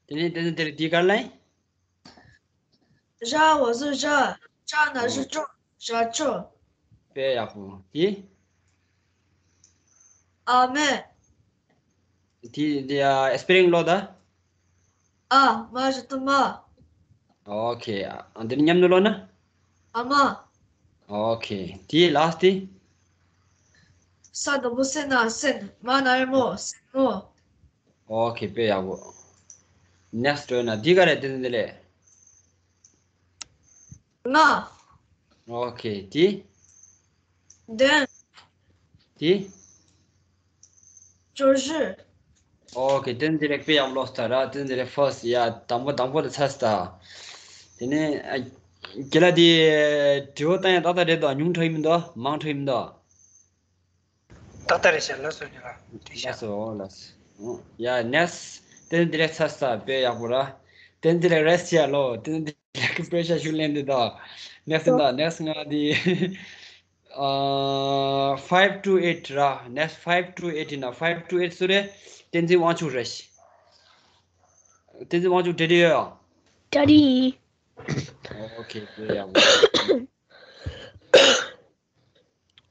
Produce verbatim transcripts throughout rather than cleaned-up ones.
དེ་ནས་དེ་ནས་དེར་དེའི་སྐར་ལ། 然后是然，然后是然，然后。 དཔེ་ཡག་པོ། དེ། 阿妹。 དེ་དེ་ཨ་སྤེ་རིང་ཀློག་ད། 啊，妈是的妈。 ཨོ་ཁེ། ཨ་འདི་ནི་མཉམ་དུ་ཀློག་ན། 阿妈。 ཨོ་ཁེ། དེ་ལ་སི་ཊི་དེ། さんの無線な線、まなるも、線も。 ཨོ་ཁེ། དཔེ་ཡག་པོ། ནེག་སི་ཊི་ཡོད་ན་འདི་ག་རེ་དེ་འདི་ལས། 那。 ཨོ་ཁེ། དེ། 等。 དེ། 就是。 ཨོ་ཁེ། དེ་འདི་ལས་དཔེ་ཡག་པོ་ཀློག་སྟ་ར། དེ་འདི་ལས་ཕར་སི་ཊི་ཡ་དང་པོ་དང་པོ་ལ་ཚར་སྟ། དེ་ནས་ཨ་རྒན་ལགས་དེ་དྲི་བ་བཏང་ཡ་ཏག་ཏག་རེད་དོ། ཉུང་དྲགས་ཡིན་མི་འདུག་མང་དྲགས་ཡིན་མི་འདུག་ཏག་ཏག་རེད་ཤག་ལགས་སོ། ཉེ་ལ་དེ་ཤག་ལགས་སོ། ལགས་སོ། ཡ་ནེག་སི་ཊི། དེ་འདི་ལས་ཚར་སྟ། དཔེ་ཡག་པོ་ར། དེ་འདི་ལས་རེ་སི་ཊི་བྱས་ལོ། དེ་འདི་ལས་ཀི་པེ་ཤ་ཞུ་ལེན་དེ་དོ། ནེག་སི་ཊི་དོ། ནེག་སི་ཊི་ང་དེ་ཨ་ཕའིབ་ཊུ་ཨེཊ་ར། ནེག་སི་ཊི་ཕའིབ་ཊུ་ཨེཊ་ཡིན་ན། ཕའིབ་ཊུ་ཨེཊ་སུ་རེད། བསྟན་འཛིན་དབང་ཕྱུག་རེད་ཤག་བསྟན་འཛིན་དབང་ཕྱུག་འབྲེལ་འདྲིས་ཡོད་ཡ། འབྲེལ་འདྲིས་ཡིན། ཨོ་ཁེ། དཔེ་ཡག་པོ།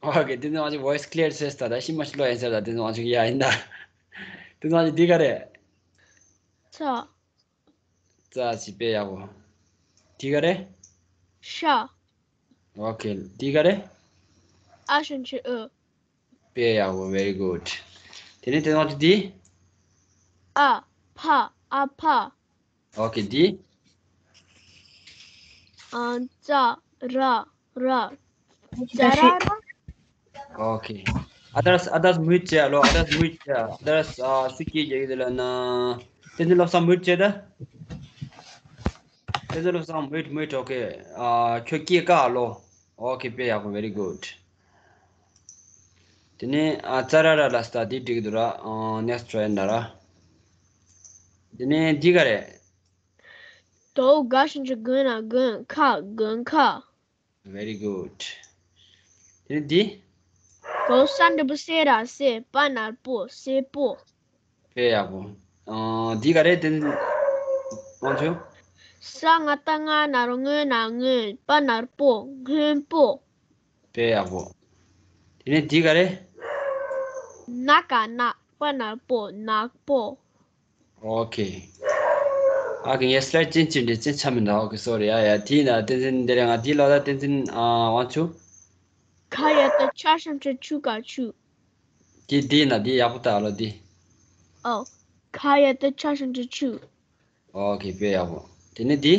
ཨོ་ཁེ། དེ་ནས་ང་ཚོ་ཝོ་ཡི་སི་ཀི་ལི་ཡར་ཟེར་ད། ད་ཤི་མ་ཤི་ལོ་ཡན་ཟེར་ད། དེ་ནས་ང་ཚོ་ཡ་ཡིན་ད། དེ་ནས་ང་ཚོ་འདི་ག་རེད། ཙ། ཙ་ཞིག་དཔེ་ཡག་པོ། འདི་ག་རེད། ཤ། ཨོ་ཁེ། འདི་ག་རེད། ཨ་ཞབས་ཀྱུ་ཨུ། དཔེ་ཡག་པོ། very good། དེ་ནས་དེ་ནས་ང་ཚོ་འདི། ཨ་ཕ། ཨ་ཕ། ཨོ་ཁེ། འདི། ཨ་ཙ་ར་ར། ཙ་ར་ར། ཨོ་ཁེ། ཨ་དར་ཨ་དར་མུད་ཅེ་ལོ། ཨ་དར་མུད་ཅེ། ཨ་དར་ཨ་སུ་ཀི་རྒྱག་གི་དེ་ལ་ན། དེ་ཚོ་ལབ་ས་མུད་ཅེ་ད། དེ་ཚོ་ལབ་ས་མུད་མུད། ཨོ་ཁེ། ཨ་ཁྱོད་ཀྱིས་ཀ་ལོ། ཨོ་ཁེ། དཔེ་ཡག་པོ། very good། དེ་ནས་ཨ་ཙ་ར་ར་ལ་སྟ། དེ་འགྲིག་འདུག་ར། ཨ་ནེག་སི་ཊི་ཊི་རའི་ཡིན་ད་ར། དེ་ནས་འདི་ག་རེད། དོ་ག་ཞབས་ཀྱུ་དགོན་ན་དགོན་ཁ། དགོན་ཁ། very good། དེ་ནས་འདི། གོ་ས་འགྲེང་བུ་སེ་ར་སེ། པ་ན་རོ་པོ། སེར་པོ། དཔེ་ཡག་པོ། ཨ་འདི་ག་རེད། དེ་ནས་དབང་ཕྱུག་ས་ང་བཏགས་སྔ་ན་རོ་སྔོ་ན་སྔོན། པ་ན་རོ་པོ། སྔོན་པོ། དཔེ་ཡག་པོ། དེ་ནས་འདི་ག་རེད། ན་ག་ནག། པ་ན་རོ་པོ། ནག་པོ། ཨོ་ཁེ། ཨ་ཁེ། ངས་སི་ལའེ་ཌི་ཅན་ཅན་འདྲ་ཅན་ཆ་མི་འདུག་ཨོ་ཁེ། སོ་རི། ཡ་ཡ། དེ་ཡིན་ན་བསྟན་འཛིན་འདི་རེད། ང་དེ་ལོ་ད། བསྟན་འཛིན་ཨ་དབང་ཕྱུག་ག་ཡ་བཏགས་ཆ་ཞབས་ཀྱུ་ཆུ། ག་ཆུ། དེ་དེ་ཡིན་ན་དེ་ཡག་པོ་ད་ལོ་དེ། ཨོ། ག་ཡ་བཏགས་ཆ་ཞབས་ཀྱུ་ཆུ། ཨོ་ཁེ། དཔེ་ཡག་པོ། དེ་ནས་དེ།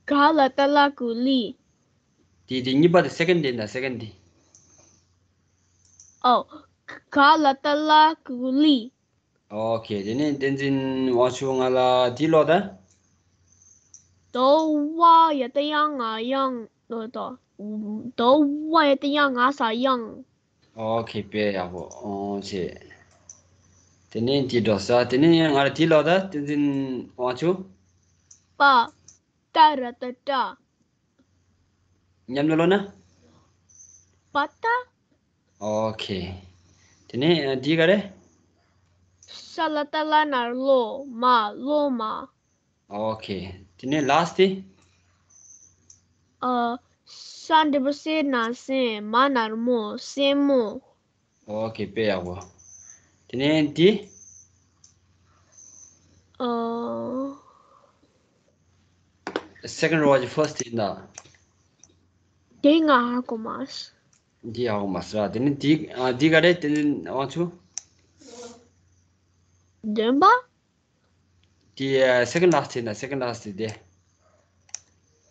ག་ལ་བཏགས་གླ་གུ་གླི། དེ་དེ་གཉིས་པ་དེ་སེ་ཀེན་ཌི་དེ་ཡིན་ན། སེ་ཀེན་ཌི་དེ། ཨོ། ག་ལ་བཏགས་གླ་གུ་གླི། ཨོ་ཁེ། དེ་ནས་བསྟན་འཛིན་དབང་ཕྱུག་ང་ལ་དེ་ཀློག་ད། དོ་བ་ཡ་བཏགས་ཡ་ང་དབྱངས། དོ་དོ། དོ་བ་ཡ་བཏགས་ཡ་ང་ས་དབྱངས། ཨོ་ཁེ། དཔེ་ཡག་པོ། ཨོ་ཆེ། དེ་ནས་དེ་འགྲོ་ས། དེ་ནས་ང་ལ་དེ་ཀློག་ད། བསྟན་འཛིན་དབང་ཕྱུག་པ། ཏ་ར་བཏགས་ཏྲ། མཉམ་དུ་ཀློག་ན། པ་ཏ། ཨོ་ཁེ། དེ་ནས་འདི་ག་རེད། ས་ལ་བཏགས་སླ་ན་རོ་སློ། མ། སློབ་མ། ཨོ་ཁེ། དེ་ནས་ལ་སི་ཊི་དེ། ཨ། ས་འགྲེང་བུ་སེ་ན་སེང་། མ་ན་རོ་མོ། སེན་མོ། ཨོ་ཁེ། དཔེ་ཡག་པོ། དེ་ནས་འདི། ཨ། སེ་ཀེན་ཌི་རོ་གི་ཕར་སི་ཊི་ཡིན་ད། དེ་ང་ཧ་གོ་མ་སོང་། འདི་ཧ་གོ་མ་སོང་ར། དེ་ནས་འདི། ཨ། འདི་ག་རེད། དེ་ནས་དབང་ཕྱུག་བདུན་པ། དེ་ཨ་སེ་ཀེན་ཌི་ལ་སི་ཊི་ཡིན་ད། སེ་ཀེན་ཌི་ལ་སི་ཊི་དེ།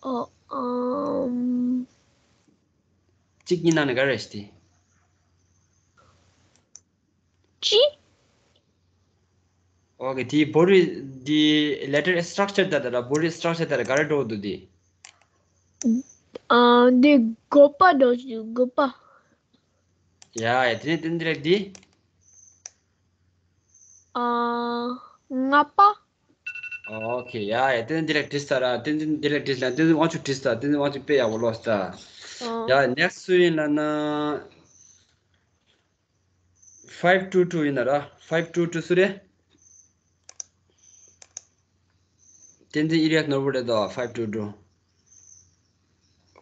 ཨོ། ཨམ། གཅིག་གཉིས་ནང་ནས་ག་རེ་རེད་ཤག་དེ། གཅིག་ཨོ་ཁེ། དེའི་བོ་ཌི་དེ་ལེ་ཊར་སི་ཊྲག་ཅར་དེ་ལ། བོ་ཌི་སི་ཊྲག་ཅར་དེ་ལ་ག་རེ་འགྲོ་འདུག་དེ། ཨ། དེ་དགོད་པ་འགྲོ་འདུག་དགོད་པ། ཡ་ཡ། དེ་ནས་དེ་འདི་རེད་དེ། ཨ། ལྔ་པ། ཨོ་ཁེ། ཡ་ཡ། དེ་ནས་འདི་རེད་བྲིས་ས་ར། དེ་ནས་འདི་རེད་བྲིས་ལ། དེ་ནས་དབང་ཕྱུག་བྲིས་ས། དེ་ནས་དབང་ཕྱུག་དཔེ་ཡག་པོ་ཀློག་ས། ཨོ། ཡ་ནེག་སི་ཊི་སུ་ཡིན་ལབ་ན། ཕའིབ་ཊུ་ཊུ་ཡིན་ན་ར། ཕའིབ་ཊུ་ཊུ་སུ་རེད། བསྟན་འཛིན་ཨི་རིག་ནོར་བུ་རེད་དོ། five two two.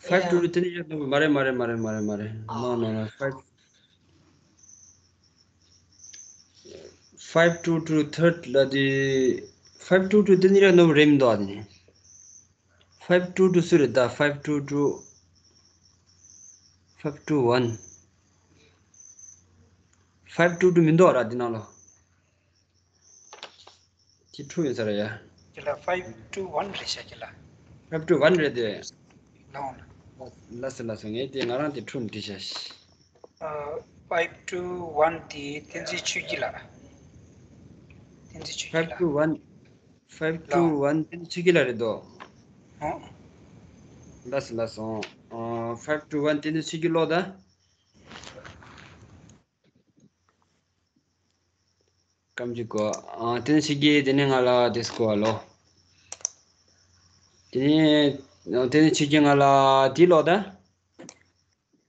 five two two བསྟན་འཛིན་ཨི་རིག་ནོར་བུ་མ་རེད། མ་རེད། མ་རེད། མ་རེད། མ་རེད། No, no, no. five five two two third ལ་དེ། five two two བསྟན་འཛིན་ཨི་རིག་ནོར་བུ་རེད་མི་འདུག་ཨ། དེ་ནི། five two two སུ་རེད་ད། five two two. five two one. five two two མི་འདུག་ར་འདི་ནང་ལ། དེ་འཁྲུག་ཡོད་ས་རེད་ཡ། ཁྱེད་ལ་five two one རེད་ཤག་ཁྱེད་ལ། five two one རེད་དེ། ལོང་། ལགས་སོ་ལགས་སོ། ངས་དེ་ང་རང་དེ་འཁྲུག་མི་བྲིས་ཤག five two one དེ་བསྟན་འཛིན་ཆོས་སྐྱིད་ལགས། བསྟན་འཛིན་ཆོས་སྐྱིད་five ལགས། two one. five two one བསྟན་འཛིན་ཆོས་སྐྱིད་ལགས་རེད་དོ། ཨོ། ལགས་སོ་ལགས་སོ། ཨ། five two one བསྟན་འཛིན་ཆོས་སྐྱིད་ཀློག་ད། སྐམ་གྱི་གོ། ཨ། བསྟན་འཛིན་ཆོས་སྐྱིད་དེ་ནས་ང་ལ་དེ་སྐོར་ལོ། དེ་ནས་བསྟན་འཛིན་ཆོས་སྐྱིད་ང་ལ་དེ་ཀློག་ད།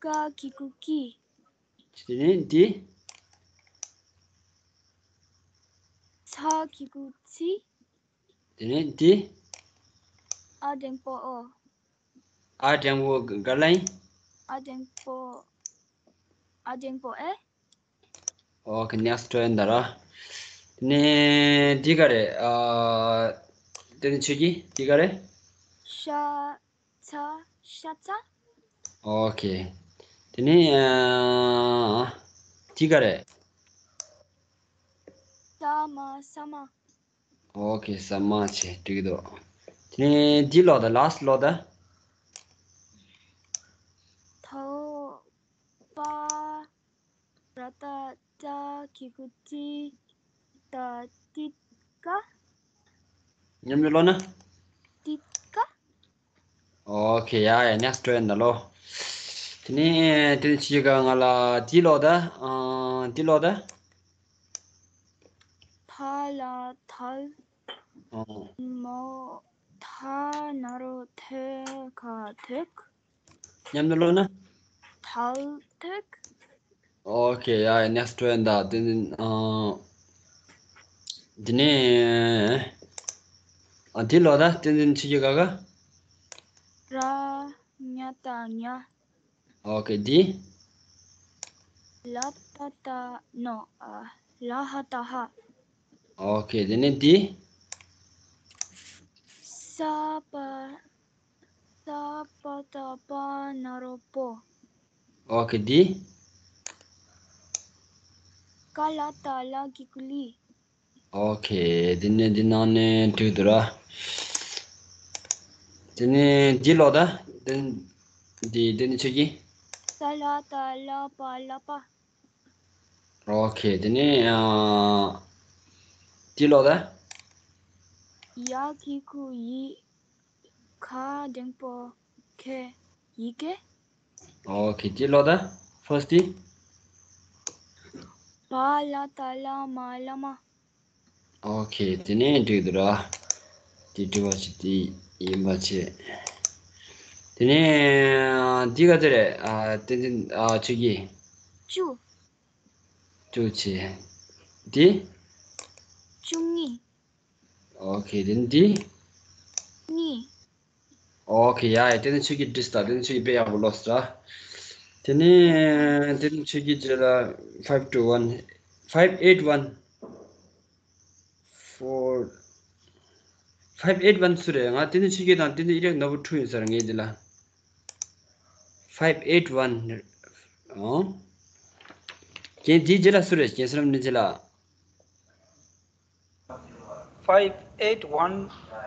ཀ་གི་གུ་ཀི། དེ་ནས་འདི། ཚ་གི་གུ་ཚི། དེ་ནས་འདི། ཨ་འགྲེང་བུ་ཨོ། ཨ་འགྲེང་བུ་ག་ལ་ཡིན། ཨ་འགྲེང་བུ། ཨ་འགྲེང་བུ་ཨེ། ཨོ་ཁེ། next one ད་ར། དེ་ནས་འདི་ག་རེད། ཨ། དེ་ནས་ཆོས་སྐྱིད་འདི་ག་རེད། ཤ། ཚ། ཤ་ཚ། ཨོ་ཁེ། དེ་ནས་ཨ། འདི་ག་རེད། ས་མ། ས་མ། ཨོ་ཁེ། ས་མ་བྱས་འགྲིག་འདུག་དེ་ནས་འདི་ཀློག་ད། last ཀློག་ད། ཐོ། པ། ར་ཏ་ཏ་གི་གུ་ཏི། ཏ་ཏི་ཀ། མཉམ་དུ་ཀློག་ན། ཏི་ཀ། ཨོ་ཁེ། ཡ་ཡ། next one ད་ལོ། དེ་ནས་དེ་ནས་ཆོས་སྐྱིད་ང་ལ་འདི་ཀློག་ད། ཨ། འདི་ཀློག་ད། ཐ་ལ་ཐལ། ཨོ། མོ། ཐ་ན་རོ་ཐེ་ག་ཐེག་མཉམ་དུ་ཀློག་ན། ཐལ་ཐེག་ཨོ་ཁེ། ཡ་ཡ། next one ད། དེ་ནས་ཨ། དེ་ནས་ཨ། འདི་ཀློག་ད། བསྟན་འཛིན་ཆོས་སྐྱིད་ག་ག་ར་ཉ་ཏ་ཉ། ཨོ་ཁེ། འདི། ལ་ཏ་ཏ། no། ཨ། ལ་ཧ་ཏ་ཧ། ཨོ་ཁེ། དེ་ནས་འདི། ས་པ། ས་པ་ཏ་པ་ན་རོ་པོ། ཨོ་ཁེ། འདི། ཀ་ལ་ཏ་ལ་གི་གུ་ལི། ཨོ་ཁེ། འདི་ནས་འདི་ནང་ནས་འགྲིག་འདུག་ར། དེ་ནས་འདི་ཀློག་ད། དེ། འདི། དེ་ནས་ཆོས་སྐྱིད། ས་ལ་ཏ་ལ་པ་ལ་པ། ཨོ་ཁེ། དེ་ནས་ཨ། འདི་ཀློག་ད། ཡ་གི་གུ་ཡི། ག་འགྲེང་བུ་གེ། ཡི་གེ། ཨོ་ཁེ། འདི་ཀློག་ད། first འདི། བ་ལ་ཏ་བླ་མ་བླ་མ། ཨོ་ཁེ། དེ་ནས་འགྲིག་འདུག་ར། དེ་འགྲིག་པ་ཅིག་དེ་ཡིན་པ་བྱས། དེ་ནས་འདི་ག་ཚོད་རེད། ཨ། བསྟན་འཛིན། ཨ། ཆོས་སྐྱིད། བཅུ། བཅུ་བྱས། འདི། བཅུ་གཉིས། ཨོ་ཁེ། དེ་ནས་འདི། གཉིས། ཨོ་ཁེ། ཡ་ཡ། དེ་ནས་ཆོས་སྐྱིད་འགྲིག་སོང་། དེ་ནས་ཆོས་སྐྱིད་དཔེ་ཡག་པོ་ཀློག་སོང་། དེ་ནས་དེ་ནས་ཆོས་སྐྱིད་རྗེས་ལ་five two one, five eight one, four, five eight one སུ་རེད། ང་དེ་ནས་ཆོས་སྐྱིད་དང་དེ་ནས་ཨི་རིག་ནོར་བུ་འཁྲུག་ཡོད་ས་རེད། ངས་དེ་ལ་five eight one། ཨོ། རྒན་དེའི་རྗེས་ལ་སུ་རེད། རྒན་བསོད་ནམས་ནི་རྗེས་ལ། five eight one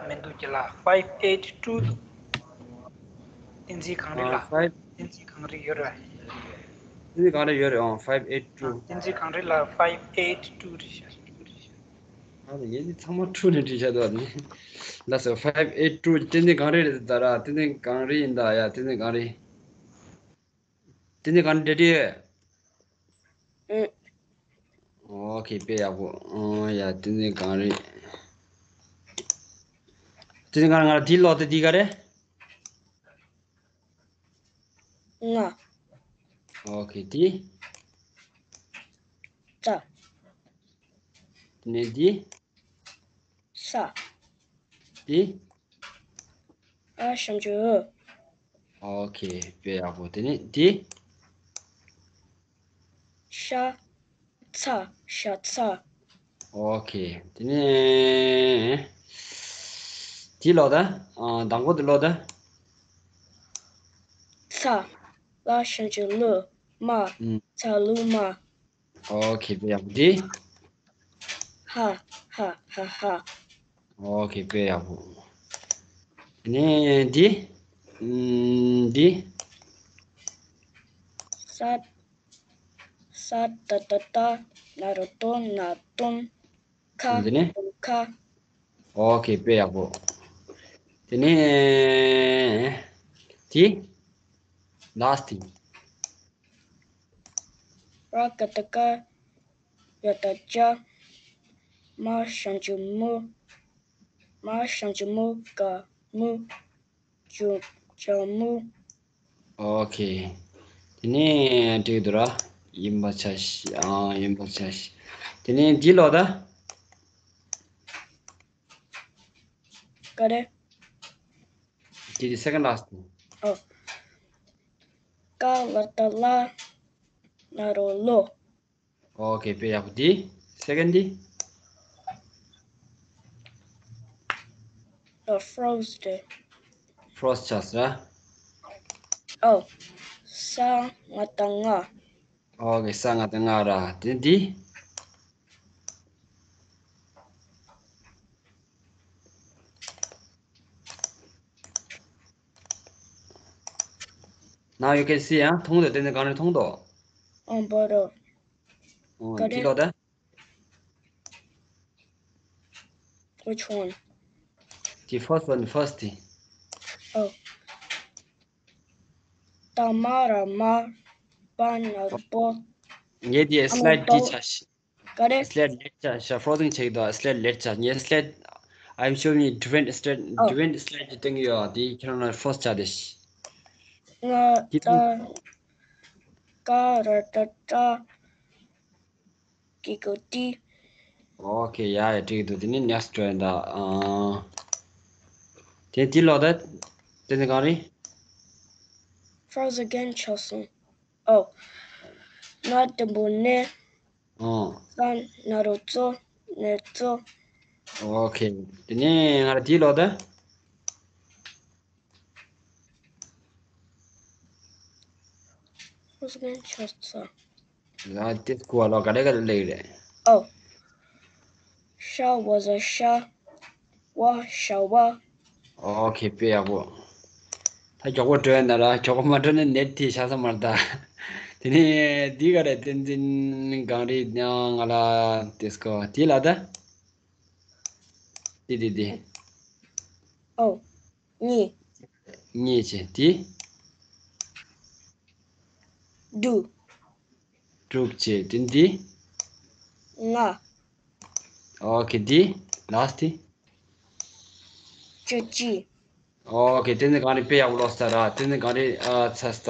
མི་འདུག་ཁྱེད་ལ། five eight two འདུག་བསྟན་འཛིན་གངས་རི་ལགས། ཨ། five བསྟན་འཛིན་གངས་རི་ཡོད་རེད། བསྟན་འཛིན་གངས་རི་ཡོད་རེད། ཨང་། five eight two། བསྟན་འཛིན་གངས་རི་ལགས། five eight two རེད་ཤག་ཨ་ནི་ངས་འདི་ཚང་མ་འཁྲུག་ནས་བྲིས་བཞག་འདུག་ཨ་ནི། ལགས་སོ། five eight two བསྟན་འཛིན་གངས་རི་རེད་ད་ར། བསྟན་འཛིན་གངས་རི་ཡིན་ད་ཡ། བསྟན་འཛིན་གངས་རི། དེ་ནས་གང་འདྲ་འདྲ། ཨེ། ཨོ་ཁེ། དཔེ་ཡག་པོ། ཨོ་ཡ། དེ་ནས་གང་རེད། དེ་ནས་གང་ང་འདི་ཀློག་དེ་འདི་ག་རེད། ང་། ཨོ་ཁེ། འདི། ཙ། དེ་ནས་འདི། ས། འདི། ཨ་ཞབས་ཀྱུ་ཨུ། ཨོ་ཁེ། དཔེ་ཡག་པོ། དེ་ནས་འདི། ཤ། ཚ། ཤ་ཚ། ཨོ་ཁེ། དེ་ནས་འདི་ཀློག་ད། ཨ། དང་པོ་འདི་ཀློག་ད། ཚ། ལ་ཞབས་ཀྱུ་ལུ། མ། ཨུམ། ཚ་ལུ་མ། ཨོ་ཁེ། དཔེ་ཡག་པོ། འདི། ཧ། ཧ། ཧ། ཧ། ཨོ་ཁེ། དཔེ་ཡག་པོ། དེ་ནས་འདི། ཨུམ། འདི། ས། ས་ཏ་བཏགས་སྟ། ན་རོ་བཏོ། སྣ་སྟོན། ཁ། འདི་ནི། སྟོན་ཁ། ཨོ་ཁེ། དཔེ་ཡག་པོ། དེ་ནས་འདི། ལ་སི་ཊི། ར་ཀ་བཏགས་རྐ། ཡ་བཏགས་རྐྱ། མ་ཞབས་ཀྱུ་མུ། མ་ཞབས་ཀྱུ་མུ། ག་མུ། ཇ་ཇ་མུ། ཨོ་ཁེ། དེ་ནས་འགྲིག་འདུག་ར། ཡིན་པ་ཆ་ཤས། ཨ། ཡིན་པ་ཆ་ཤས། དེ་ནས་འདི་ཀློག་ད། ག་རེ། འདི་དེ་second last། ཨོ། ཀ་ལ་བཏགས་ཀླ། ན་རོ་ཀློ། ཨོ་ཁེ། དཔེ་ཡག་པོ། འདི་second འདི། ཨ། ཕོ་རོ་སི་ཊི། ཕོ་རོ་སི་ཊི་ཆགས་སོང་ར། ཨོ། ས་ང་བཏགས་སྔ། ཨོ་ཁེ། ས་ང་བཏགས་སྔ་ར། དེ་འདི། Now you can see, ཨ། མཐོང་འདུག་དེ་ནི་གང་རེད། མཐོང་འདུག་ཨང་པ་རོ། ཨོ། ག་རེ། འདི་ཀློག་ད། Which one? The first one, first དེ། ཨོ། ཏ་མ་ར་མ། པ་ན་རོ་པོ། ངས་དེ་ཨ་མ་སི་ལའེ་ཌི་པོ། འདི་ཆ་ཤས། ག་རེ། སི་ལའེ་ཌི་ལེཊ་ཆགས་ཤག་ཕོ་རོ་སི་ཊི་ཆགས་ཀྱི་འདུག་སི་ལའེ་ཌི་ལེཊ་ཆགས། ངས་སི་ལའེ་ཌི། I'm showing you different slide, ཨོ། Different slide ཅིག་སྟོན་གྱི་ཡོད། དེ་ཁྱེད་རང་ལ་ཕོ་རོ་སི་ཊི་ཆགས་བསྡད་ཤག་ང་དེ་ད་ཀ་ར་བཏགས་ཀྲ། གི་གུ་ཏི། ཨོ་ཁེ། ཡ་ཡ། འགྲིག་འདུག་དེ་ནས་ནེག་སི་ཊི་འགྲོ་ཡིན་ད། ཨ། དེ་འདི་ཀློག་ད། དེ་ནི་གང་རེད། Frozen again ཆགས་སོང་། ཨོ། ན་དང་པོ་ནས། ཨོ། ས་ན་རོ་སོ། ནས་སོ། ཨོ་ཁེ། དེ་ནས་ང་ར་འདི་ཀློག་ད། Frozen again ཆགས་སོང་། ལ་དེ་སྐུ་བ་ལོ་ག་རེ་ག་རེ་ལེགས་རེད། ཨོ། ཤ་བ་ཟ་ཤ། བ་ཤ་བ། ཨོ་ཁེ། དཔེ་ཡག་པོ། ད་མགྱོགས་པོ་འགྲོ་ཡ་ན་ར། མགྱོགས་པོ་མ་འགྲོ་ན་ནེཊ་དེ་ཆགས་ས་མ་རེད་ད། དེ་ནས་འདི་ག་རེ། བསྟན་འཛིན་གངས་རི་ང་ལ་དེ་སྐོར་དེ་ལ་ད། དེ་དེ་དེ། ཨོ། གཉིས། གཉིས་བྱས་དེ། དྲུག་དྲུག་བྱས་དེ་འདི། ལྔ། ཨོ་ཁེ། འདི་ལ་སི་ཊི། བཅུ་གཅིག་ཨོ་ཁེ། དེ་ནི་གངས་རི་དཔེ་ཡག་པོ་ཀློག་ས་ར། དེ་ནི་གངས་རི། ཨ། ཚ་ས།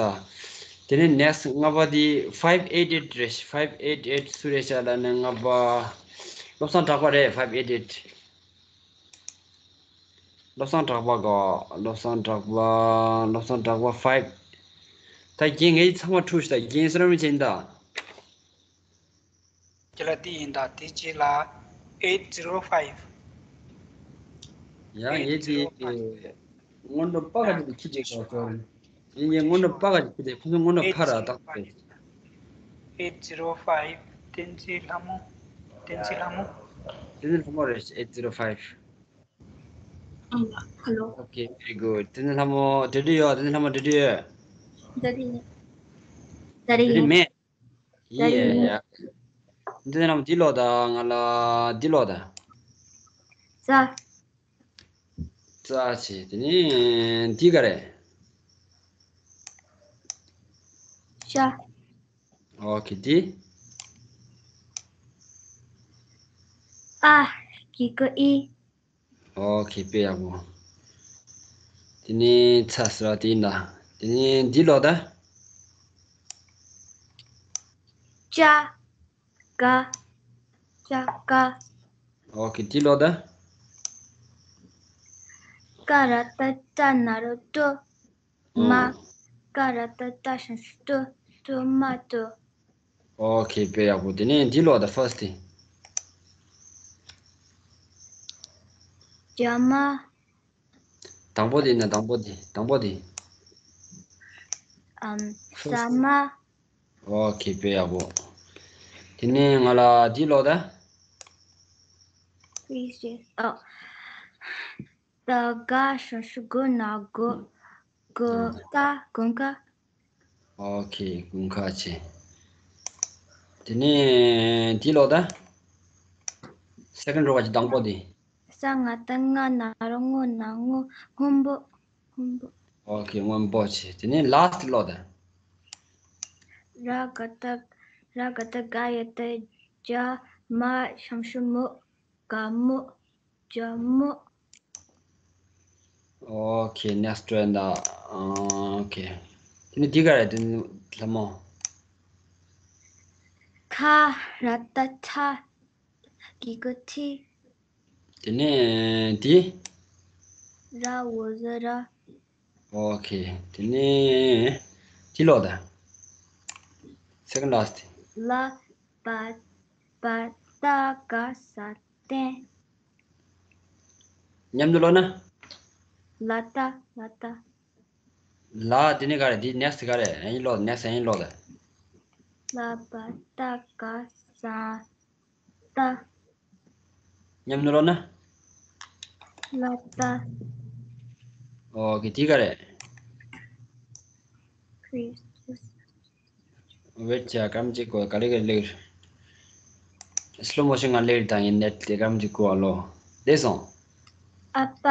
དེ་ནི་ནེག་སི་ཊི་ལྔ་པ་དེ་ཕའིབ་ཨེཊ་ཨེཊ་རེད། ཕའིབ་ཨེཊ་ཨེཊ་སུ་རེད་ཤག་ལབ་ན་ལྔ་པ། བློ་བཟང་གྲགས་པ་རེད། ཕའིབ་ཨེཊ་ཨེཊ། བློ་བཟང་གྲགས་པ་གོ། བློ་བཟང་གྲགས་པ། བློ་བཟང་གྲགས་པ་ཕའིབ། ད་རྒན་ངས་ཚང་མ་འཁྲུག་ཤག་ད་རྒན་སུ་ར་མི་བྱེད་ད། ཁྱེད་ལ་དེ་ཡིན་ད། དེ་གཅིག་ལ་eight zero five། ཡང་ངས་དེ་སྔོན་འགྲོ་པ་ག་ཅིག་ཁྱི་ཅིག་གོ་ཚོར། ཡིན་ངས་སྔོན་འགྲོ་པ་ག་ཅིག་ཁྱི་དེ་ཁོ་ཚོ་སྔོན་འགྲོ་ཕ་ར་བཏགས་ཏེ། Eight zero five། བསྟན་འཛིན་ལྷ་མོ། བསྟན་འཛིན་ལྷ་མོ། བསྟན་འཛིན་ལྷ་མོ་རེད། eight zero five། ཨང་། ཧ་ལོ། Okay, very good. བསྟན་འཛིན་ལྷ་མོ་འགྲིག་འགྲིག་ཡོད། བསྟན་འཛིན་ལྷ་མོ་འགྲིག་འགྲིག་ཡོད། འགྲིག་འགྲིག་ཡིན། འགྲིག་འགྲིག་ཡིན། མེད། ཡིན་ཡ་ཡ། འདི་ནམ་འདི་ལོ་ད་ང་ལ་འདི་ལོ་ད། ཙ། ཙ་ཆེ་དེ་ནི་འདི་ག་རེ། ཤ། ཨོ་ཁེ་འདི། ཨ། གི་གུ་ཨི། ཨོ་ཁེ་དཔེ་ཡག་པོ། དེ་ནས་ཚ་ཟེར་བ་དེ་ཡིན་ད། དེ་ནས་འདི་ཀློག་ད། ཅ། ཀ། ཅ་ཀ། ཨོ་ཁེ་འདི་ཀློག་ད། ཀ་ར་བཏགས་ཀྲ་ན་རོ་ཀྲོ། མ། ཨང་། ཀ་ར་བཏགས་ཀྲ་ཞབས་ཀྱུ་ཀྲོ། ཀྲོ་མ་ཀྲོ། ཨོ་ཁེ། དཔེ་ཡག་པོ། དེ་ནས་འདི་ཀློག་དང་། ཕར་སི་ཊི། ཇ་མ། དང་པོ་དེ་ཡིན་ན། དང་པོ་དེ། དང་པོ་དེ། ཨམ། ཕར་སི་ཊི། ཟ་མ། ཨོ་ཁེ། དཔེ་ཡག་པོ། དེ་ནས་ང་ལ་འདི་ཀློག་དང་། ཨོ། ད་ག་ཞབས་ཀྱུ་གོ་ན་གོ། གོ་ད་དགུན་ཁ། ཨོ་ཁེ། དགུན་ཁ་བྱས། དེ་ནས་འདི་ཀློག་དང་། སེ་ཀེན་ཌི་རོ་བ་གི་དང་པོ་དེ། ས་ང་བཏགས་སྔ་ན་རོ་སྔོ་ན་སྔོ། སྔོན་པོ། སྔོན་པོ། ཨོ་ཁེ། སྔོན་པོ་བྱས། དེ་ནས་ལཱ་སི་ཊི་ཀློག་དང་། ར་ག་བཏགས། ར་ག་བཏགས་རྒ་ཡ་བཏགས་རྒྱ། མ་ཞབས་ཀྱུ་མོ། དགའ་མོ། ཇ་མོ། ཨོ་ཁེ། ནེག་སི་ཊི་ཊེན་ད། ཨོ་ཁེ། དེ་ནས་འདི་ག་རེ། དེ་ནས་ལྷ་མོ། ཁ་ར་བཏགས་ཁྲ། གི་གུ་ཁྲི། དེ་ནས་འདི། ར་འོག་ཟ་ར། ཨོ་ཁེ། དེ་ནས་འདི་ཀློག་དང་། སེ་ཀེན་ཌི་ལཱ་སི་ཊི། ལ་བ་བ་བཏགས་ལ་ས་བརྟན། མཉམ་དུ་ཀློག་ན། ལ་ཏ། ལ་ཏ། ལ། དེ་ནས་ག་རེ། འདི་ནེག་སི་ཊི་ག་རེ། ཨེ་ཡིན་ཀློག་ནེག་སི་ཊི་ཨེ་ཡིན་ཀློག་དང་། ལ་བ་བཏགས་ལ་ས་ཏ། མཉམ་དུ་ཀློག་ན། ལ་ཏ། ཨོ་ཁེ། འདི་ག་རེ། ཝེཊ་བྱ། སྐར་མ་གཅིག་གོ། ག་ལེར་ག་ལེར། སི་ལོ་མོ་ཤན་ངང་ལེར་བཏང་ཡིན། ནེཊ་དེ་སྐར་མ་གཅིག་གོ། ཨ་ལོ། བདེ་སོང་། ཨ་ཕ།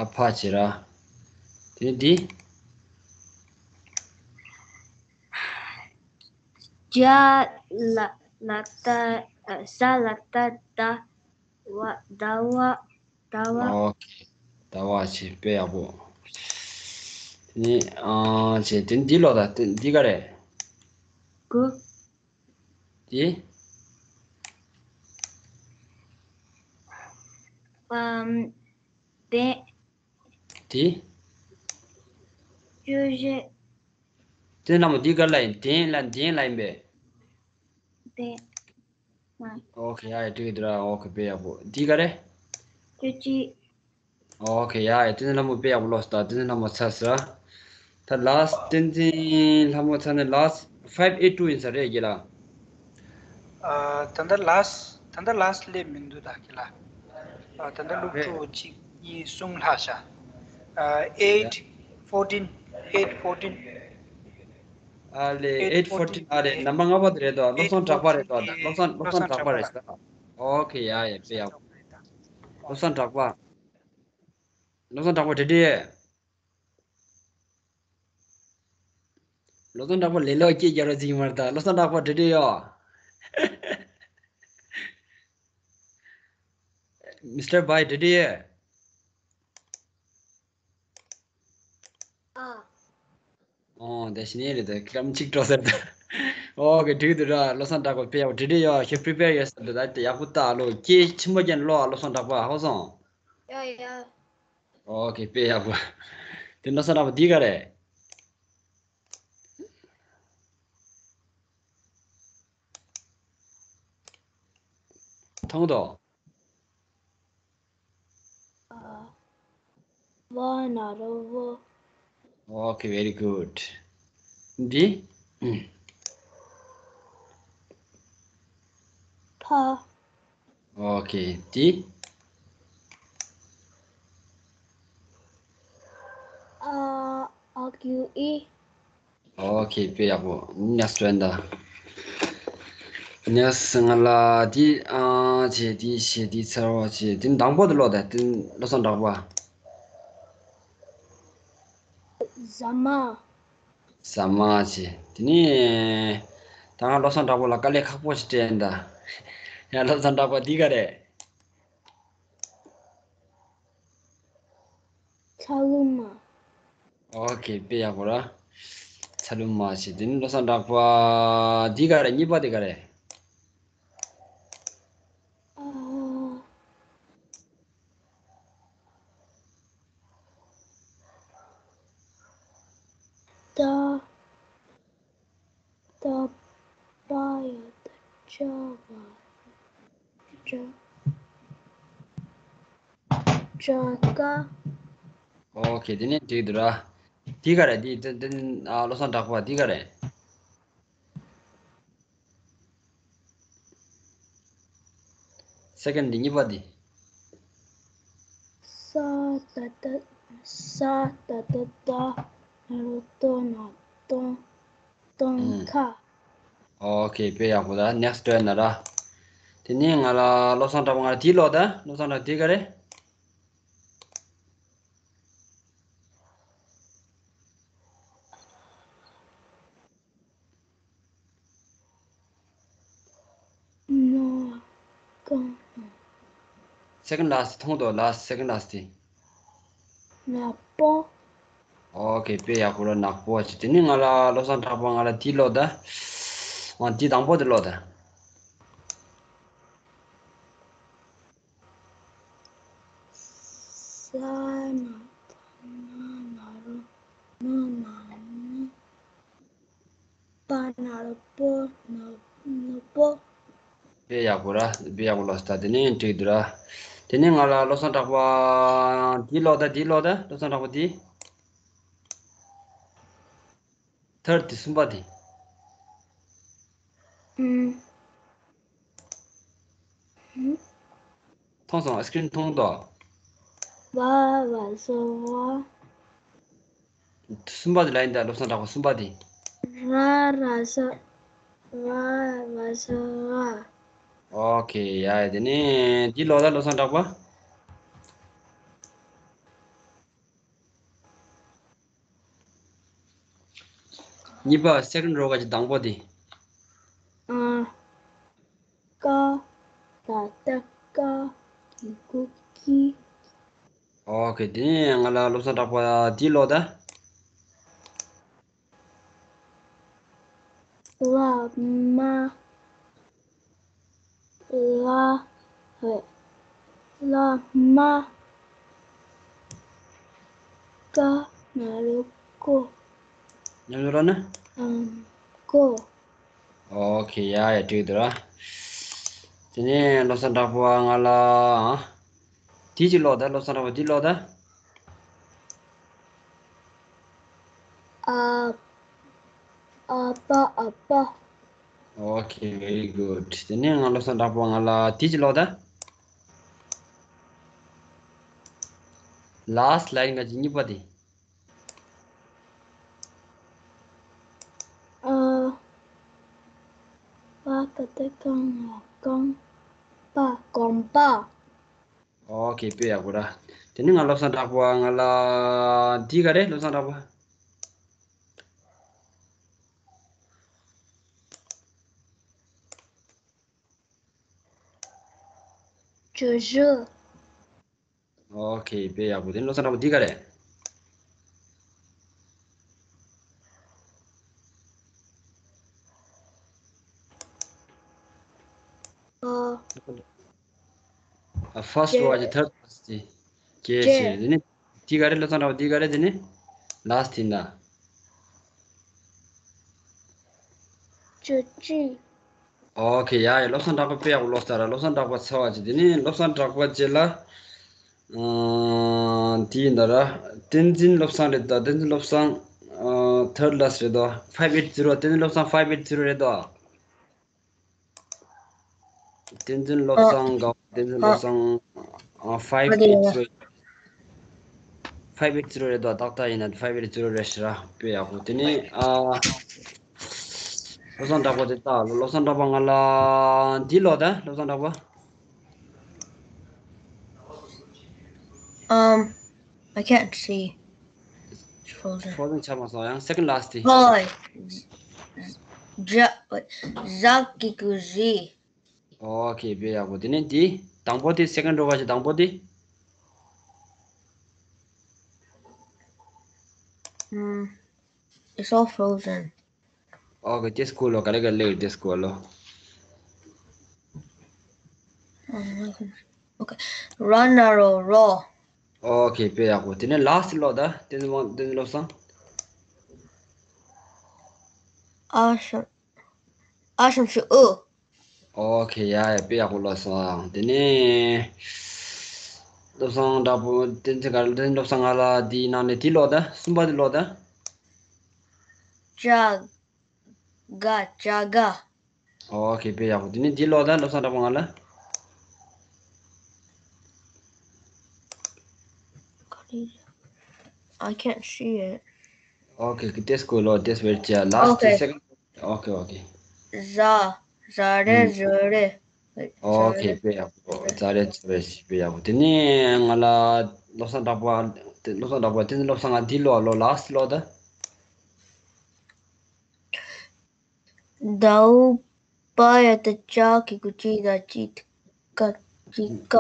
ཨ་ཕ་བྱས་ར། དེ་ནས་འདི། ཇ་ལ་ལ་ཏ། ཨ། ཟ་ལ་ཏ་ཟླ་བ། ཟླ་བ། ཟླ་བ། ཨོ་ཁེ། ཟླ་བ་བྱས། དཔེ་ཡག་པོ། དེ་ནས་ཨ་བྱས། དེ་ནས་འདི་ཀློག་དང་། དེ་འདི་ག་རེ། གུ། དེ། ཨམ། དེ། དེ། བཅུ་བཞི། དེ་ལྷ་མོ་འདི་ག་ལ་ཡིན། དེ་ལ་འདི་ལ་ཡིན་པས། དེ། ཨོ་ཁེ། ཡ་ཡ། འགྲིག་གི་འདུག་ར། ཨོ་ཁེ། དཔེ་ཡག་པོ། འདི་ག་རེ། བཅུ་གཅིག། ཨོ་ཁེ། ཡ་ཡ། བསྟན་འཛིན་ལྷ་མོ་དཔེ་ཡག་པོ་ཀློག་སོང་། ད་བསྟན་འཛིན་ལྷ་མོ་ཚར་སོང་། ད་ལཱ་སི་ཊི། བསྟན་འཛིན་ལྷ་མོ་ཚར་ནས་ལཱ་སི་ཊི་ཕའིབ་ཨེཊ་ཊུ་ཡིན་ས་རེད་རྒན་ལགས། ཨ། ད་ལྟ་ལཱ་སི་ཊི། ད་ལྟ་ལཱ་སི་ཊི་སླེབས་མི་འདུག་ད་རྒན་ལགས། ཨ། ད་ལྟ་སློབ་རེད། ཕྲུག་གཅིག་གཉིས་གསུམ་ལྷག་ཤག། ཨ། ཡ། ཨེཊ་ཕོར་ཊིན། ཨེཊ་ཕོར་ཊིན། ཨ་ལེ། ཨེཊ་ཕོར་ཊིན། ཨེཊ་ཕོར་ཊིན། ཨ་རེད། ནམ་པར་ལྔ་པ་དེ་རེད་དོ། བློ་བཟང་གྲགས་པ་རེད་དོ། ད་བློ་བཟང་། བློ་བཟང་གྲགས་པ་རེད་ས། ཨོ་ཁེ། ཡ་ཡ། དཔེ་ཡག། བློ་བཟང་གྲགས་པ། བློ་བཟང་གྲགས་པ་བྲེལ་བྲེལ། བློ་བཟང་གྲགས་པ་ལས་སླ་པོ་སྐད་རྒྱག་རོགས་བྱེད་ཀྱི་མ་རེད་ད། བློ་བཟང་གྲགས་པ་བྲེལ་བྲེལ་ཡོད། མིས་ཊར་བྷའི་བྲེལ་བྲེལ་ཡོད། ཨ། ཨོ། དེ་བཞིན་ཡིན་རེད་དེ། སྐར་མ་གཅིག་འགྲོ་ཟེར་ད། ཨོ་ཁེ། འགྲིག་འདུག་ར། བློ་བཟང་གྲགས་པ་དཔེ་ཡག་པོ། བྲེལ་བྲེལ་ཡོད། ཁྱེད་པི་རི་པེར་ཡོད་ཟེར་ད། ད་ཡག་པོ་ལྟ་ཨ་ལོ། ཁྱེད་ཆེན་པོ་རྒྱན་ལོ་ཨ། བློ་བཟང་གྲགས་པ། ཧོ་སོང་། ཡ་ཡ། ཨོ་ཁེ། དཔེ་ཡག་པོ། དེ་བློ་བཟང་གྲགས་པ་འདི་ག་རེ། མཐོང་དོ། ཨ། བ་ན་རོ་བོ། Okay, very good. འདི། ཕ། Okay, འདི། ཨ། ཨ་གི་གུ་ཨི། Okay, དཔེ་ཡག་པོ། Next one ད། Next ང་ལ་འདི། ཨ། བྱས། འདི་བྱས། འདི་ཚར་བ་བྱས། འདི་དང་པོ་དེ་ཀློག་ད། འདི་བློ་བཟང་གྲགས་པ། ཟ་མ། ཟ་མ་བྱས། དེ་ནས་ད་ང་བློ་བཟང་གྲགས་པ་ལ་དཀའ་ལས་ཁག་པོ་ཞིག་སྤྲད་ཡིན་ད། ཡ། བློ་བཟང་གྲགས་པ་འདི་ག་རེད། ཚ་ལུ་མ། Okay, དཔེ་ཡག་པོ་ར། ཚ་ལུ་མ་བྱས། དེ་ནས་བློ་བཟང་གྲགས་པ་འདི་ག་རེད། གཉིས་པ་དེ་ག་རེད། ཨ། ད་པ་ཡ་ད་ཅ་བ་ཅ་ཅ་ཀ། ཨོ་ཁེ། དེ་ནས་འགྲིག་འདུག་ར། དེ་ག་རེད། དེ་དེ་དེ་ཨ་བློ་བཟང་གྲགས་པ་དེ་ག་རེད། སེ་ཀེན་ཌི་གཉིས་པ་འདི། ས་ད་ད་ས་ད་ད་ད་ན་རོ་ཏོ་ན་སྟོང་སྟོང་ཨུམ། ཁ། ཨོ་ཁེ། དཔེ་ཡག་པོ། ད་ནེག་སི་ཊི་ཡོད་ན་ར། དེ་ནས་ང་ལ་བློ་བཟང་གྲགས་པ། ང་ལ་དེ་ཀློག་ད། བློ་བཟང་གྲགས་པ་དེ་ག་རེད། ན་གང་། སེ་ཀེན་ཌི་ལ་སི་ཊི་མཐོང་དོ། ལ་སི་ཊི། སེ་ཀེན་ཌི་ལ་སི་ཊི་དེ། ནག་པོ། ཨོ་ཁེ། དཔེ་ཡག་པོ་ར། ནག་པོ་ཅིག་དེ་ནས་ང་ལ་བློ་བཟང་གྲགས་པ། ང་ལ་དེ་ཀློག་ད། ཨོ་དེ་དང་པོ་དེ་ཀློག་ད། ས་ན་ད་ན་ན་རོ་ན་ན་ནི། པ་ན་རོ་པོ་ན་ནུ་པོ། དཔེ་ཡག་པོ་ར། དཔེ་ཡག་པོ་ཀློག་ད། དེ་ནས་འགྲིག་འདུག་ར། དེ་ནས་ང་ལ་བློ་བཟང་གྲགས་པ་དེ་ཀློག་ད། དེ་ཀློག་ད། བློ་བཟང་གྲགས་པ་དེ། ཐར་ཌི་དེ། གསུམ་པ་དེ། ཨུམ། ཨུམ། མཐོང་སོང་། སི་ཀི་རིན་མཐོང་དོ། བ་ར་ཟ་བ། གསུམ་པ་དེ་ལ་ཡིན་ད། བློ་བཟང་གྲགས་པ། གསུམ་པ་དེ། ར་ར་ཟ། ར་ར་ཟ་ར། ཨོ་ཁེ། ཡ་ཡ། དེ་ནས་དེ་ཀློག་ད། བློ་བཟང་གྲགས་པ། གཉིས་པ། སེ་ཀེན་ཌི་རོ་ག་གི་དང་པོ་དེ། ཨ། ཀ་ད་ད་ཀ་གི་གུ་ཀི། ཨོ་ཁེ། དེ་ནས་ང་ལ་བློ་བཟང་གྲགས་པ་དེ་ཀློག་ད། ལ་མ། ལ། ཧེ། ལ་མ། ཀ་ན་རོ་ཀོ། ཉམས་ལེན་རོགས་ན། ཨམ། ཀོ། ཨོ་ཁེ། ཡ་ཡ། འགྲིག་འདུག་ར། དེ་ནས་བློ་བཟང་གྲགས་པ། ང་ལ་དེ་ཅིག་ཀློག་ད། བློ་བཟང་གྲགས་པ་དེ་ཀློག་ད། ཨ། ཨ་པ། ཨ་པ། ཨོ་ཁེ། very good. དེ་ནས་ང་བློ་བཟང་གྲགས་པ། ང་ལ་དེ་ཅིག་ཀློག་ད། ལ་སི་ཊི་ལ་ཡིན་ག་གི་གཉིས་པ་དེ། ཨ། པ་ད་ད་གང་ང་རྐང་པ། གོམ་པ། ཨོ་ཁེ། དཔེ་ཡག་པོ་ར། དེ་ནས་ང་བློ་བཟང་གྲགས་པ། ང་ལ་འདི་ག་རེ། བློ་བཟང་གྲགས་པ། ཇོ་ཇོ། ཨོ་ཁེ། དཔེ་ཡག་པོ། དེ་ནས་བློ་བཟང་གྲགས་པ། འདི་ག་རེ། ཨ། ཨ། ཕར་སི་ཊི་ཇེ། རོ་ག་གི་ཐར་ཌི་ལ་སི་ཊི་དེ། ཇེ། ཇེ། ཇེ། དེ་ནས་འདི་ག་རེ། བློ་བཟང་གྲགས་པ། འདི་ག་རེ། དེ་ནས་ལ་སི་ཊི་དེ་ན། ཅོ་ཅི། ཨོ་ཁེ། ཡ་ཡ། བློ་བཟང་གྲགས་པ་དཔེ་ཡག་པོ་ཀློག་ཚར་ར། བློ་བཟང་གྲགས་པ་ཚར་བ་ཅིག་དེ་ནས་བློ་བཟང་གྲགས་པ་རྗེས་ལ། ཨ། དེ་ཡིན་ད་ར། བསྟན་འཛིན་བློ་བཟང་རེད་ད། བསྟན་འཛིན་བློ་བཟང་། ཨ། ཐར་ཌི་ལ་སི་ཊི་རེད་དོ། ཕའིབ་ཨེཊ་ཛི་རོ། བསྟན་འཛིན་བློ་བཟང་ཕའིབ་ཨེཊ་ཛི་རོ་རེད་དོ། བསྟན་འཛིན་བློ་ཨ། བཟང་དགའ། བསྟན་འཛིན་བློ་ཨ། བཟང་། ཨ། ཕའིབ་ཨེཊ་ཛི་རོ། ཕའིབ་ཨེཊ་ཛི་རོ་རེད་དོ། ཏག་ཏག་ཡིན་ན་ཕའིབ་ཨེཊ་ཛི་རོ་རེད་ཤག་ར། དཔེ་ཡག་པོ། དེ་ནས། ཨ། བློ་བཟང་གྲགས་པ་དེ་ལྟ། བློ་བཟང་གྲགས་པ། ང་ལ་འདི་ཀློག་ད། བློ་བཟང་གྲགས་པ། Um, I can't see. It's frozen. ཕོ་ལན་ཆགས་མ་སོང་། ཡང་སེ་ཀེན་ཌི་ལ་སི་ཊི་དེ། ཧོ། ཇ། ཟ་གི་གུ་ཟི། ཨོ་ཁེ། དཔེ་ཡག་པོ། དེ་ནས་དེ་དང་པོ་དེ། སེ་ཀེན་ཌི་རོ་ག་གི་དང་པོ་དེ། Mm, it's all frozen. ཨོ་ཁེ། དེ་སྐོར་ལོ། ག་རེ་ག་རེ་ལེགས་དེ་སྐོར་ལོ། Okay. ར་ན་རོ་རོ། ཨོ་ཁེ། དཔེ་ཡག་པོ། དེ་ནས་ལ་སི་ཊི་ཀློག་ད། བསྟན་འཛིན་དབང་། བསྟན་འཛིན་བློ་བཟང་། ཨ་ཤ། ཨ་ཞང་ཞུ་ཨུ། ཨོ་ཁེ། ཡ་ཡ། དཔེ་ཡག་པོ་ལབ་སོང་། དེ་ནས་བློ་བཟང་གྲགས་པོ། བསྟན་འཛིན་ག་རེ། བསྟན་འཛིན་བློ་བཟང་། ང་ལ་དེའི་ནང་ནས་དེ་ཀློག་དང་། གསུམ་པ་དེ་ཀློག་དང་། ཅ་ག་ཅ་ག་ཨོ་ཁེ། དཔེ་ཡག་པོ། དེ་ནས་དེ་ཀློག་དང་། བློ་བཟང་གྲགས་པོ། ང་ལ། I can't see it. ཨོ་ཁེ། ཏེས་ཀོ་ལོ། ཏེས་བེར་ཅ། Last, okay, second. ཨོ་ཁེ། ཨོ་ཁེ། ཟ། ཟ་རེད། ཨུམ། ཟ་རེད། ཨོ་ཁེ། དཔེ་ཡག་པོ། ཟ་རེད། ཟ་རེད། དཔེ་ཡག་པོ། དེ་ནས་ང་ལ་བློ་བཟང་གྲགས་པོ། བློ་བཟང་གྲགས་པོ། བསྟན་འཛིན་བློ་བཟང་། ང་དེ་ཀློག་ལོ། Last ཀློག་དང་། ཟླ་བ་ཡ་ད་ཅ་གི་གུ་ཅི་ད་ཅི་ཀ་ཅི་ཀ་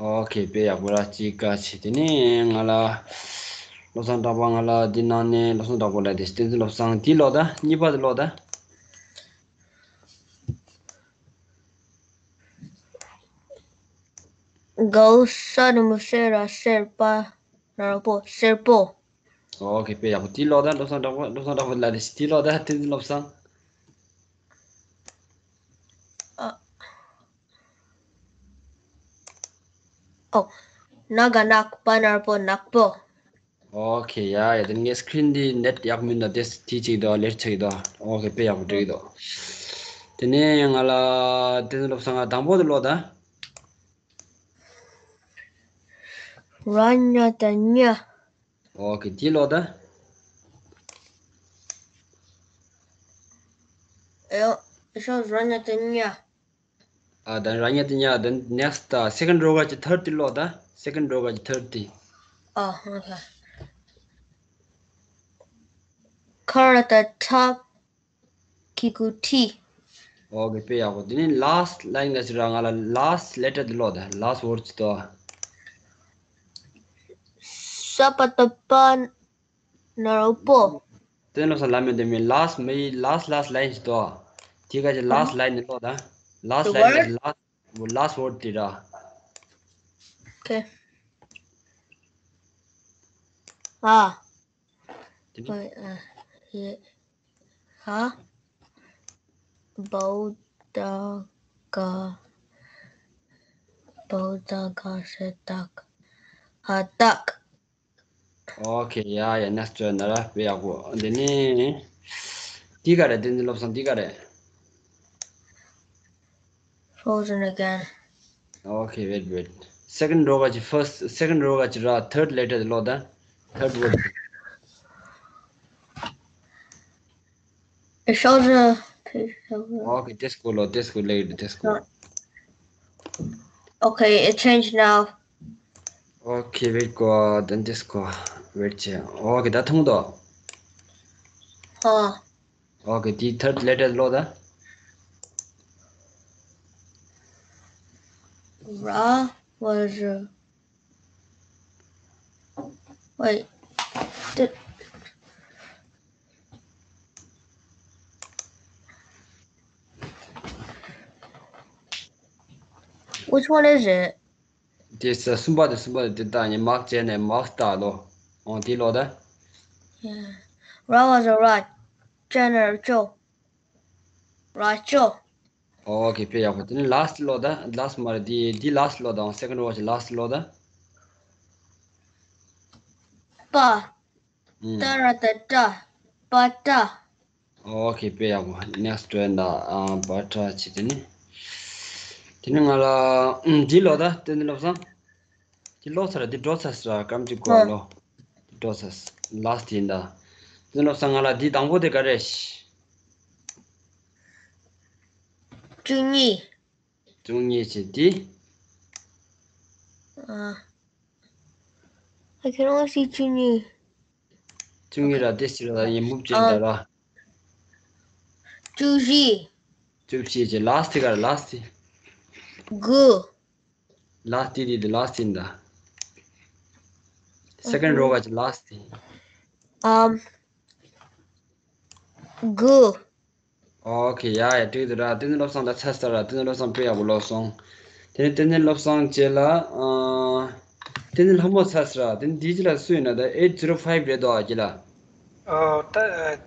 ཨོ་ཁེ། དཔེ་ཡག་པོ་ར། ཅི་ཀ་ཆེ། དེ་ནས་ང་ལ་བློ་བཟང་གྲགས་པོ། ང་ལ་འདི་ནང་ནས་བློ་བཟང་གྲགས་པོ་ལ་དེ་བསྟན་འཛིན་བློ་བཟང་། དེ་ཀློག་དང་། གཉིས་པ་དེ་ཀློག་དང་། གའོ་ས་རི་མོ་སེ་ར་སེར་པ། ནོར་བུ། སེར་པོ། ཨོ་ཁེ། དཔེ་ཡག་པོ། དེ་ཀློག་དང་། བློ་བཟང་གྲགས་པོ། བློ་བཟང་གྲགས་པོ་ལ་དེ་དེ་ཀློག་དང་། བསྟན་འཛིན་བློ་བཟང་། ཨ། ཨོ། ན་ག་ནག། པ་ནོར་བུ། ནག་པོ། ཨོ་ཁེ། ཡ་ཡ། དེ་ངའི་སི་ཀི་རིན་འདི་ནེཊ་ཡག་མིན་ནོ། དེ་དེ་ཅིག་དོ། ལེར་ཆག་གི་དོ། ཨོ་ཁེ། དཔེ་ཡག་པོ་འགྲིག་གི་དོ། དེ་ནས་ང་ལ་བསྟན་འཛིན་བློ་བཟང་། ང་དང་པོ་དེ་ཀློག་དང་། ར་ཉ་ད་ཉ། ཨོ་ཁེ། དེ་ཀློག་དང་། ཨེ་ཡོ། ཨེ་ཤོ་ར་ཉ་ད་ཉ། ཨ། ད་ར་ཉ་ད་ཉ། ད་ནེགསི་ཊི་ད་སེ་ཀེན་ཌི་རོ་ག་གི་ཐར་ཌི་ཀློག་དང་། སེ་ཀེན་ཌི་རོ་ག་གི་ཐར་ཌི། ཨ། ཨོ་ཁེ། ཁ་ར་ད་ཁྲ། གི་གུ་ཁྲི། ཨོ་ཁེ། དཔེ་ཡག་པོ། དེ་ནས་ལཱསི་ཊི་ལའིན་ག་ཅི་ར། ང་ལ་ལཱསི་ཊི་ལེ་ཊར་དེ་ཀློག་དང་། ལཱསི་ཊི་ཝརཌ་ཅི་དོ། ས་པ་ད་པ། ནོར་བུ། དེ་ནོ་ས་ལ་མེ་དེ་མེ་ལཱསི་མེ་ལཱསི་ལཱསི་ལའིན་ཞིག་ཏོ། དེ་ག་ཅི་ལཱསི་ལའིན་ནི་ལོ་ད། ལཱསི་ལའིན་ག་ཅི་ལཱསི་ལཱསི་ཝརཌ་དེ་ར། ཨོ་ཁེ། ཨ། དེ་ནི། ཨ། ཧ། བའོ་ད་ག། བའོ་ད་ག་ས་སྟག་ཧ་སྟག་ཨོ་ཁེ། ཡ་ཡ། ནེགསི་ཊི་ན་ར། དཔེ་ཡག་པོ། འདི་ནི། འདི་ག་རེ། བསྟན་འཛིན་བློ་བཟང་། འདི་ག་རེ། Frozen again. ཨོ་ཁེ། ཝེཊ་ཝེཊ། སེ་ཀེན་ཌི་རོ་ག་ཅི། ཕརསི་ཊི། སེ་ཀེན་ཌི་རོ་ག་ཅི་ར། ཐརཌ་ལེ་ཊར་དེ་ཀློག་དང་། ཐརཌ་ཝརཌ། It shows a picture. ཨོ་ཁེ། དེ་སྐོར་ལོ། དེ་སྐོར་ལེགས་རེད། དེ་སྐོར། Okay, it changed now. ཨོ་ཁེ། ཝེཊ་ཀོ། དེ་དེ་སྐོར་ཝེཊ་བྱས། ཨོ་ཁེ། ད་མཐོང་དོ། ཧ། ཨོ་ཁེ། དེ་ཐརཌ་ལེ་ཊར་ཀློག་དང་། ར་ཝ་རི། Wait. Did, which one is it? དེ་ས་གསུམ་པ་དེ། གསུམ་པ་དེ། དེ་ད་ནི་མརྐ་བྱས་ནས་མརྐ་ལྟ་ལོ། འོང་དེ་ལོ་ད། Yeah. ར་ཝ་རི་ར། ཅ་ན་རོ་ཅོ། ར་ཅོ། ཨོ་ཁེ། དཔེ་ཡག་པོ། དེ་ནི་ལཱསི་ཊི་ལོ་ད། ལཱསི་ཊི་མ་རེད། དེ་དེ་ལཱསི་ཊི་ལོ་ད། སེ་ཀེན་ཌི་རོ་ག་ཅི་ལཱསི་ཊི་ལོ་ད། པ། ཨུམ། ཏ་ར་ཏ་ཏྲ། པ་ཏྲ། ཨོ་ཁེ། དཔེ་ཡག་པོ། ནེགསི་ཊི་ཝན་ད། ཨ། པ་ཏྲ་བྱས། དེ་ནི། དེ་ནི་ང་ལ་ཨུམ་འདི་ཀློག་དང་། བསྟན་འཛིན་བློ་བཟང་། འདི་ཀློག་ཚར་ར། འདི་འགྲོ་ཚར་ས་ར། སྐར་མ་གཅིག་གོ་ལོ། འགྲོ་ཚར་ས། ལཱསི་ཊི་ཡིན་ད། བསྟན་འཛིན་བློ་བཟང་། ང་ལ་འདི་དང་པོ་དེ་ག་རེ། བཅུ་གཉིས། བཅུ་གཉིས་བྱས། འདི། ཨ། I can only see བཅུ་གཉིས། བཅུ་གཉིས་ར། དེ་ཕྱི་ར་ཡིན་མུབ་བྱས་ད་ར། བཅུ་བཞི། བཅུ་བཞི་བྱས། ལཱསི་ཊི་ག་རེ། ལཱསི་ཊི། དགུ། ལཱསི་ཊི་དེ་དེ་ལཱསི་ཊི་ཡིན་ད། སེ་ཀེན་ཌི་རོ་ག་ཅི་ལཱསི་ཊི། ཨམ། དགུ། ཨོ་ཁེ། ཡ་ཡ། འགྲིག་འདུག་ར། བསྟན་འཛིན་བློ་བཟང་ད་ཚར་ཚར་ར། བསྟན་འཛིན་བློ་བཟང་དཔེ་ཡག་པོ་ལོ་སོང་། དེ་ནས་བསྟན་འཛིན་བློ་བཟང་བྱས་ལ། ཨ། བསྟན་འཛིན་ལྷ་མོ་ཚར་ཚར་ར། དེ་ནས་འདི་ཅི་ལ་སུ་ཡིན་ན་ད། ཨེཊ་ཛི་རོ་ཕའིབ་རེད་དོ་ཨ་ཅི་ལ། ཨ། ད་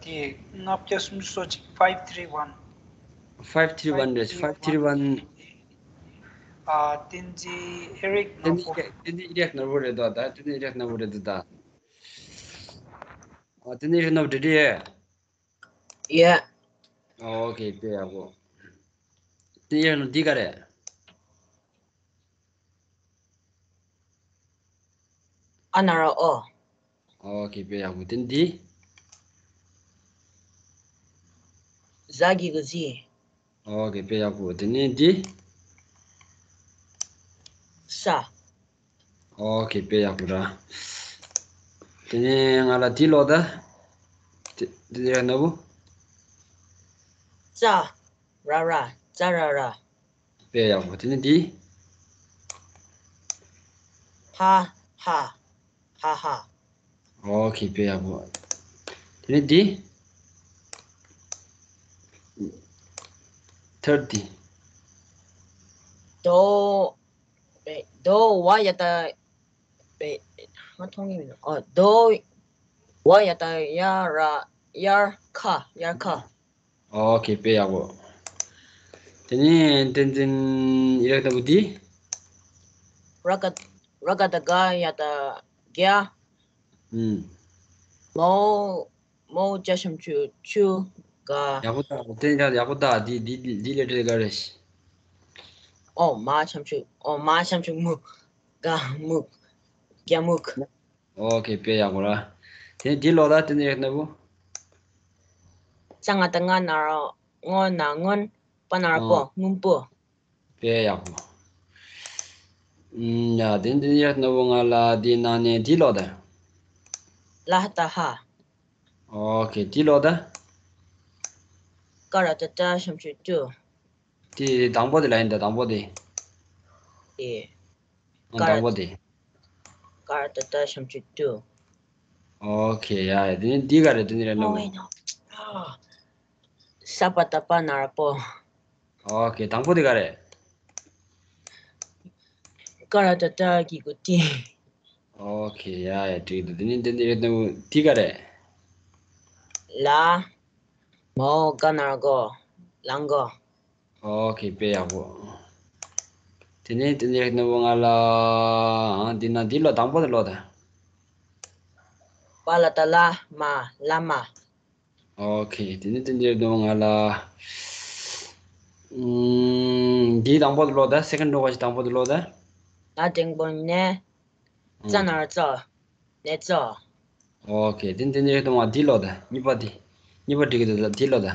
དེ་ལྔ་བརྒྱ་སུམ་ཅུ་སོ་གཅིག་ཕའིབ་ཐི་རི་ཝན། five three one རེད། five three one། ཨ། བསྟན་འཛིན་ཨེ་རིག་བསྟན་ནོར་བུ། འཛིན་བསྟན་འཛིན་ཨེ་རིག་ནོར་བུ་རེད་དོ། ད་བསྟན་འཛིན་ཨེ་རིག་ནོར་བུ་རེད་དོ་ད། ཨ། བསྟན་འཛིན་ཨེ་རིག་ནོར་བུ་འགྲིག་འགྲིག་ཡོད། ཡོད། ཨོ་ཁེ། དཔེ་ཡག་པོ། བསྟན་འཛིན་ཨེ་རིག་ནོར་བུ་འདི་ག་རེད། ཨ་ན་རོ་ཨོ། ཨོ་ཁེ། དཔེ་ཡག་པོ། དེ་ནས་འདི། ཟ་གི་གུ་ཟི། ཨོ་ཁེ། དཔེ་ཡག་པོ། དེ་ནས་འདི། ས། ཨོ་ཁེ། དཔེ་ཡག་པོ་ར། དེ་ནས་ང་ལ་འདི་ཀློག་ད། དེ་དེ་ཡག་ནོར་བུ། ཙ། ར་ར། ཙ་ར་ར། དཔེ་ཡག་པོ། དེ་ནས་འདི། ཧ་ཧ། ཧ་ཧ། ཨོ་ཁེ། དཔེ་ཡག་པོ། དེ་ནས་འདི། ཐར་ཏི། དོ། ཨེ། དོ་བ་ཡ་ད། ཨེ། ང་མཐོང་གི་མི་འདུག་ཨོ། དོ་བ་ཡ་ད་ཡ་ར། དབྱར་ཁ། དབྱར་ཁ། ཨོ་ཁེ། དཔེ་ཡག་པོ། དེ་ནས་བསྟན་འཛིན་ཨེ་རིག་ནོར་བུ་འདི། ར་ག། ར་ག་ད་ག་ཡ་ད་རྒྱ། ཨུམ། མོ། མོ་ཇ་ཞབས་ཀྱུ་ཇུ། ག། ཡག་པོ་ད། དེ་ཡག་པོ་ད། འདི་འདི་འདི་འདི་ལེ་ཊར་ག་རེ། ཨོ་མ་ཞབས་ཀྱུ། ཨོ་མ་ཞབས་ཀྱུ་མུ། ག་མུག་རྒྱ་མུག་ཨོ་ཁེ། དཔེ་ཡག་པོ་ར། དེ་ནས་འདི་ཀློག་ད། བསྟན་འཛིན་ཨེ་རིག་ནོར་བུ། ཙ་ང་ད་ང་ན་རོ་སྔོ་ན་སྔོན། པ་ན་རོ་པོ། ཨོ། སྔོན་པོ། དཔེ་ཡག་པོ། ཨུམ། ཡ། དེ་ནས་བསྟན་འཛིན་ཨེ་རིག་ནོར་བུ། ང་ལ་འདི་ནང་ནས་འདི་ཀློག་ད། ལ་ཧ་ད་ཧ། ཨོ་ཁེ། འདི་ཀློག་ད། ཀ་ར་ཏ་ཏ་ཞབས་ཀྱུ་ཏུ། དེ་དང་པོ་དེ་ལ་ཡིན་ད། དང་པོ་དེ། དེ། ཨ། དང་པོ་དེ། ཀ་ར་ཏ་ཏ་ཞབས་ཀྱུ་ཏུ། ཨོ་ཁེ། ཡ་ཡ། དེ་ནས་འདི་ག་རེ། དེ་ནས་རེད་ནོ། ཨོ་ཡིན་ནོ། ཨ། ས་པ་ཏ་པ་ན་རོ་པོ། ཨོ་ཁེ། དང་པོ་དེ་ག་རེ། ཀ་ར་ཏ་ཏ་གི་གུ་ཏི། ཨོ་ཁེ། ཡ་ཡ། འགྲིག་འདུག་དེ་ནས་དེ་ནས་རེད་ནོ། འདི་ག་རེ། ལ། མོ་ག་ན་རོ་གོ། ལང་གོ། ཨོ་ཁེ། དཔེ་ཡག་པོ། དེ་ནས་དེ་ནས་རེད་ནོ། ང་ལ། ཨ། འདི་ན་འདི་ཀློག་དང་པོ་དེ་ཀློག་ད། པ་ལ་ཏ་ལ་མ། བླ་མ། ཨོ་ཁེ། དེ་ནས་དེ་འདིར་འདུག་ང་ལ། ཨུམ། འདིའི་དང་པོ་དེ་ཀློག་ད། སེ་ཀན་ཌི་ཀློག་པ་ཞིག་དང་པོ་དེ་ཀློག་ད། ལ་འགྲེང་བུ་ལ་ནེ། ཙ་ན་རོ་ཙོ། ནེ་ཙོ། ཨོ་ཁེ། དེ་ནས་དེ་འདིར་འདུག་ང་འདི་ཀློག་ད། གཉིས་པ་འདི། གཉིས་པ་འགྲིག་གི་འདུག་ད་འདི་ཀློག་ད།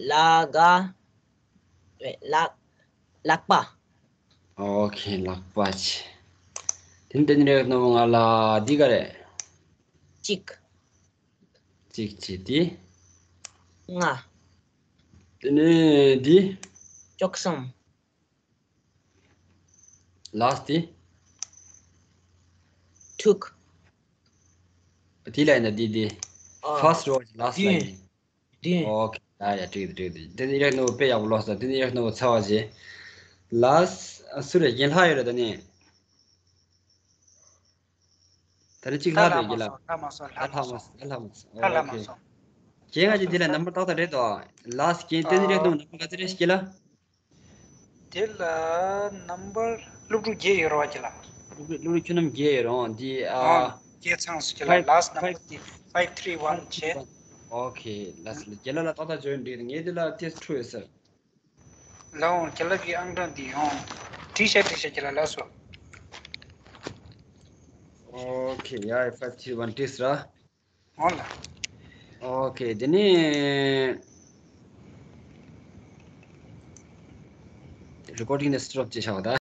ལ་ག་ལག་ལག་པ། ཨོ་ཁེ། ལག་པ་ཅི། དེ་ནས་དེ་འདིར་འདུག་ང་ལ་འདི་ག་རེ། གཅིག་གཅིག་བྱས་ཏེ། ལྔ། དེ་ནས་འདི། བཅུ་གསུམ། ལ་སི་ཊི། དྲུག་དེ་ལ་ཡིན་ན་འདི་འདི། ཨ། ཕར་སི་ཊི་རོ་ལ་སི་ཊི་ལ་ཡིན། བདུན། ཨོ་ཁེ། ཡ་ཡ། འགྲིག་འདུག་འགྲིག་འདུག་དེ་ནས་ཡག་ནོ། དཔེ་ཡག་པོ་ཀློག་སོང་། དེ་ནས་ཡག་ནོ་ཚར་བ་བྱས། ལ་སི་ཊི། ཨ། སུ་རེད། རྒན་ལྷ་ཡོད་རེད་ད་ནི། ད་ནི་གཅིག་ལྷག་འདུག་རྒན་ལགས། ལྷག་མ་སོང་། ལྷག་མ་སོང་། ལྷག་མ་སོང་། ལྷག་མ་སོང་། ཨོ་ཁེ། རྒན་ང་ཅི་འདི་ལ་ནམ་བར་ཏག་ཏག་རེད་དོ། ལ་སི་ཊི། རྒན་དེ་ནི་རེད་དོ། ནམ་བར་ག་ཚོད་རེད་རྒན་ལགས། དེ་ལ་ནམ་བར་སློབ་ཕྲུག་བརྒྱད་ཡོད་རེད་བ་རྒན་ལགས། སློབ་ཕྲུག་སློབ་ཕྲུག་ཁྱོད་རྣམས་བརྒྱད་ཡོད་རེད་བ། འདི། ཨ། ཨ། བརྒྱད་ཚང་སོང་རྒན་ལགས། ལ་སི་ཊི་ནམ་བར་དེ་ཕའིབ་ཐི་རི་ཝན་བྱས། ཨོ་ཁེ། ལ་སི་ཊི་རྒན་ལགས་ལ་ཏག་ཏག་བྱོས། འགྲིག་ངས་འདི་ལ་ཏེ་སི་ཊི་འཁྲུལ་ཡོད་ཟེར། ལགས་འོང་། རྒན་ལགས་ཀྱི་ཨང་གྲངས་འདི་ཡོང་། བྲིས་ཤག་བྲིས་ཤག་རྒན་ལགས། ལགས་སོ། ཨོ་ཁེ། ཡ་ཡ། ཕའིབ་ཐི་རི་ཝན་བྲིས་ར། འོང་ལགས། ཨོ་ཁེ། དེ་ནས་རི་ཀོར་ཌིང་ནས་སི་ཊོབ་བྱས་བཞག་ད།